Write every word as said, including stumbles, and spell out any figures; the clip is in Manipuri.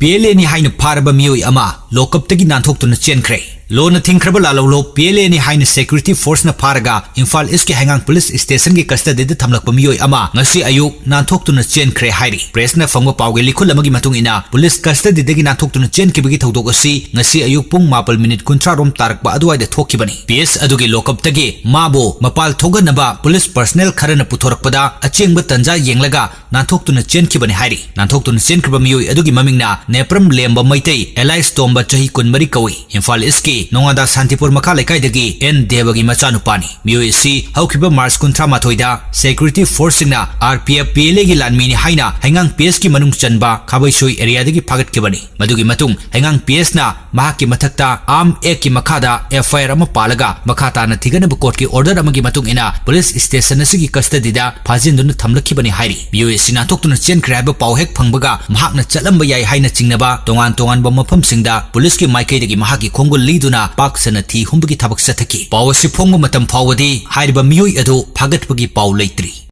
ꯄꯤ ꯑꯦꯜ ꯑꯦꯅꯤ ꯍꯥꯏꯅ ꯐꯥꯔꯕ ꯃꯤꯑꯣꯏ ꯑꯃ ꯂꯣꯀꯞꯇꯒꯤ ꯅꯥꯟꯊꯣꯛꯇꯨꯅ ꯆꯦꯟꯈ꯭ꯔꯦ꯫ ꯂꯣꯅ ꯊꯤꯡꯈ꯭ꯔꯕ ꯂꯥꯜꯍꯧꯂꯨꯞ ꯄꯤ ꯑꯦꯜ ꯑꯦꯅꯤ ꯍꯥꯏꯅ ꯁꯦꯀ꯭ꯌꯨꯔꯤꯇꯤ ꯐꯣꯔꯁꯅ ꯐꯥꯔꯒ ꯏꯝꯐꯥꯜ ꯏꯁꯀꯤ ꯍꯩꯉꯥꯡ ꯄꯨꯂꯤꯁ ꯁ꯭ꯇꯦꯁꯟꯒꯤ ꯀꯁꯇꯗꯤꯗ ꯊꯝꯂꯛꯄ ꯃꯤꯑꯣꯏ ꯑꯃ ꯉꯁꯤ ꯑꯌꯨꯛ ꯅꯥꯟꯊꯣꯛꯇꯨꯅ ꯆꯦꯟꯈ꯭ꯔꯦ ꯍꯥꯏꯔꯤ꯫ ꯄ꯭ꯔꯦꯁꯅ ꯐꯪꯕ ꯄꯥꯎꯒꯤ ꯂꯤꯈꯨꯜ ꯑꯃꯒꯤ ꯃꯇꯨꯡ ꯏꯟꯅ, ꯄꯨꯂꯤꯁ ꯀꯁꯇꯗꯤꯗꯒꯤ ꯅꯥꯟꯊꯣꯛꯇꯨꯅ ꯆꯦꯟꯈꯤꯕꯒꯤ ꯊꯧꯗꯣꯛ ꯑꯁꯤ ꯉꯁꯤ ꯑꯌꯨꯛ ꯄꯨꯡ ꯃꯥꯄꯜ ꯃꯤꯅꯤꯠ ꯀꯨꯟꯊ꯭ꯔꯥ ꯔꯣꯝ ꯇꯥꯔꯛꯄ ꯑꯗꯨꯋꯥꯏꯗ ꯊꯣꯛꯈꯤꯕꯅꯤ꯫ ꯄꯤ ꯑꯦꯁ ꯑꯗꯨꯒꯤ ꯂꯣꯀꯞꯇꯒꯤ ꯃꯥꯕꯨ ꯃꯄꯥꯜ ꯊꯣꯛꯍꯟꯅꯕ ꯄꯨꯂꯤꯁ ꯄꯔꯁꯅꯦꯜ ꯈꯔꯅ ꯄꯨꯊꯣꯔꯛꯄꯗ ꯑꯆꯦꯡꯕ ꯇꯟꯖꯥ ꯌꯦꯡꯂꯒ ꯅꯥꯟꯊꯣꯛꯇꯨꯅ ꯆꯦꯟꯈꯤꯕꯅꯤ ꯍꯥꯏꯔꯤ꯫ ꯅꯥꯟꯊꯣꯛꯇꯨꯅ ꯆꯦꯟꯈ꯭ꯔꯕ ꯃꯤꯑꯣꯏ ꯑꯗꯨꯒꯤ ꯃꯃꯤꯡꯅ ꯅꯦꯄ꯭ꯔꯝ ꯂꯦꯝꯕ ꯃꯩꯇꯩ, ꯑꯦꯂꯥꯏꯁ ꯇꯣꯝꯕ, ꯆꯍꯤ ꯀꯨꯟꯃꯔꯤ ꯀꯧꯏ꯫ ꯏꯝꯐꯥꯜ ꯏꯁꯀꯤ ꯅꯣꯉꯥꯗꯥ ꯁꯥꯟꯇꯤꯄꯨꯔ ꯃꯈꯥ ꯂꯩꯀꯥꯏꯗꯒꯤ ꯑꯦꯟ ꯗꯦꯕꯒꯤ ꯃꯆꯥꯅꯨꯄꯥꯅꯤ꯫ ꯃꯤꯑꯣꯏ ꯑꯁꯤ ꯍꯧꯈꯤꯕ ꯃꯥꯔꯆ ꯀꯨꯟꯊ꯭ꯔꯥ ꯃꯥꯊꯣꯏꯗ ꯁꯦꯀ꯭ꯌꯨꯔꯤꯇꯤ ꯐꯣꯔꯁꯁꯤꯡꯅ R P F P L ꯑꯦꯒꯤ ꯂꯥꯟꯃꯤꯅꯤ ꯍꯥꯏꯅ ꯍꯩꯉꯥꯡ ꯄꯤ ꯑꯦꯁꯀꯤ ꯃꯅꯨꯡ ꯆꯟꯕ ꯈꯥꯕꯩꯁꯣꯏ ꯑꯦꯔꯤꯌꯥꯗꯒꯤ ꯐꯥꯒꯠꯈꯤꯕꯅꯤ꯫ ꯃꯗꯨꯒꯤ ꯃꯇꯨꯡ ꯍꯩꯉꯥꯡ ꯄꯤ ꯑꯦꯁꯅ ꯃꯍꯥꯛꯀꯤ ꯃꯊꯛꯇ ꯑꯥꯔꯝ ꯑꯦꯛꯀꯤ ꯃꯈꯥꯗ ꯑꯦꯐ ꯑꯥꯏ ꯑꯥꯔ ꯑꯃ ꯄꯥꯜꯂꯒ ꯃꯈꯥ ꯇꯥꯅ ꯊꯤꯒꯠꯅꯕ ꯀꯣꯔꯠꯀꯤ ꯑꯣꯔꯗꯔ ꯑꯃꯒꯤ ꯃꯇꯨꯡ ꯏꯟꯅ ꯄꯨꯂꯤꯁ ꯁ꯭ꯇꯦꯁꯟ ꯑꯁꯤꯒꯤ ꯀꯁꯇꯗꯤꯗ ꯐꯥꯖꯤꯟꯗꯨꯅ ꯊꯝꯂꯛꯈꯤꯕꯅꯤ ꯍꯥꯏꯔꯤ꯫ ꯃꯤꯑꯣꯏ ꯑꯁꯤ ꯅꯥꯟꯊꯣꯛꯇꯨꯅ ꯆꯦꯟꯈ꯭ꯔꯦ ꯍꯥꯏꯕ ꯄꯥꯎ ꯍꯦꯛ ꯐꯪꯕꯒ ꯃꯍꯥꯛꯅ ꯆꯠꯂꯝꯕ ꯌꯥꯏ ꯍꯥꯏꯅ ꯆꯤꯡꯅꯕ ꯇꯣꯉꯥꯟ ꯇꯣꯉꯥꯟꯕ ꯃꯐꯝꯁꯤꯡꯗ ꯄꯨꯂꯤꯁꯀꯤ ꯃꯥꯏꯀꯩꯗꯒꯤ ꯃꯍꯥꯛꯀꯤ ꯈꯣꯡꯒꯨꯜ ꯂꯤꯗꯨꯅ ꯄꯥꯛ ꯁꯟꯅ ꯊꯤ ꯍꯨꯝꯕꯒꯤ ꯊꯕꯛ ꯆꯠꯊꯈꯤ꯫ ꯄꯥꯎ ꯑꯁꯤ ꯐꯣꯡꯕ ꯃꯇꯝ ꯐꯥꯎꯕꯗꯤ ꯍꯥꯏꯔꯤꯕ ꯃꯤꯑꯣꯏ ꯑꯗꯨ ꯐꯥꯒꯠꯄꯒꯤ ꯄꯥꯎ ꯂꯩꯇ꯭ꯔꯤ꯫